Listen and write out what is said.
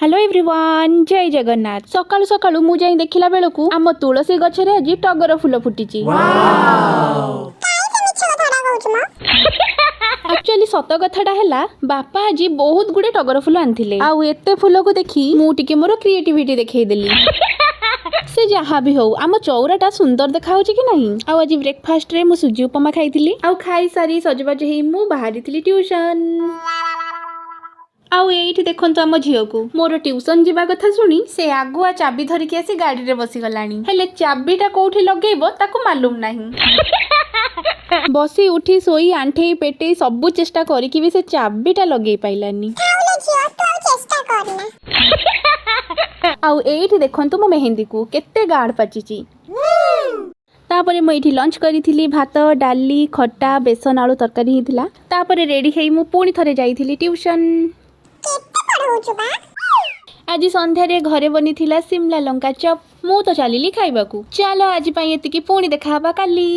Hello everyone, ଜୟ ଜଗନ୍ନାଥ। ସକାଳୁ ସକାଳୁ ମୁଁ ଯାଇ ଦେଖିଲା ବେଳକୁ ଆମ ତୁଳସୀ ଗଛରେ ଆଜି ଟଗର ଫୁଲ ଫୁଟିଛି। କାଇଁ ସେ ମିଛ କଥାଟା କହୁଛୁ ମ? ଆକ୍ଚୁଆଲି ସତ କଥାଟା ହେଲା, ବାପା ଆଜି ବହୁତ ଗୁଡେ ଟଗର ଫୁଲ ଆଣିଥିଲେ ଆଉ ଏତେ ଫୁଲକୁ ଦେଖି ମୁଁ ଟିକେ ମୋର କ୍ରିଏଟିଭିଟି ଦେଖେଇଦେଲି। ସେ ଯାହା ବି ହଉ, ଆମ ଚଉରାଟା ସୁନ୍ଦର ଦେଖାଯାଉଛି କି ନାହିଁ? ଆଉ ଆଜି ବ୍ରେକଫାଷ୍ଟରେ ମୁଁ ସୁଜି ଉପମା ଖାଇଥିଲି। ଆଉ ଖାଇସାରି ସଜବାଜ ହେଇ ମୁଁ ବାହାରିଥିଲି ଟ୍ୟୁସନ। ଆଉ ଏଇଠି ଦେଖନ୍ତୁ ଆମ ଝିଅକୁ। ମୋର ଟ୍ୟୁସନ ଯିବା କଥା ଶୁଣି ସେ ଆଗୁଆ ଚାବି ଧରିକି ଆସି ଗାଡ଼ିରେ ବସିଗଲାଣି। ହେଲେ ଚାବିଟା କୋଉଠି ଲଗେଇବ ତାକୁ ମାଲୁମ ନାହିଁ। ବସି, ଉଠି, ଶୋଇ, ଆଣ୍ଠେଇ ପେଟେଇ ସବୁ ଚେଷ୍ଟା କରିକି ବି ସେ ଚାବିଟା ଲଗେଇ ପାଇଲାନି। ଥାଉ ଲୋ ଝିଅ, ତୁ ଆଉ ଚେଷ୍ଟା କରନା। ଆଉ ଏଇଠି ଦେଖନ୍ତୁ ମୋ ମେହେନ୍ଦୀକୁ କେତେ ଗାଢ଼ ପାଚିଛି। ତାପରେ ମୁଁ ଏଇଠି ଲଞ୍ଚ କରିଥିଲି। ଭାତ, ଡାଲି, ଖଟା, ବେସନ ଆଳୁ ତରକାରୀ ହେଇଥିଲା। ତାପରେ ରେଡ଼ି ହେଇ ମୁଁ ପୁଣି ଥରେ ଯାଇଥିଲି ଟ୍ୟୁସନ। କେତେ ପଢଉଛୁ ବା? ଆଜି ସନ୍ଧ୍ୟାରେ ଘରେ ବନିଥିଲା ସିମଲା ଲଙ୍କା ଚପ୍। ମୁଁ ତ ଚାଲିଲି ଖାଇବାକୁ। ଚାଲ, ଆଜି ପାଇଁ ଏତିକି। ପୁଣି ଦେଖାହବା କାଲି।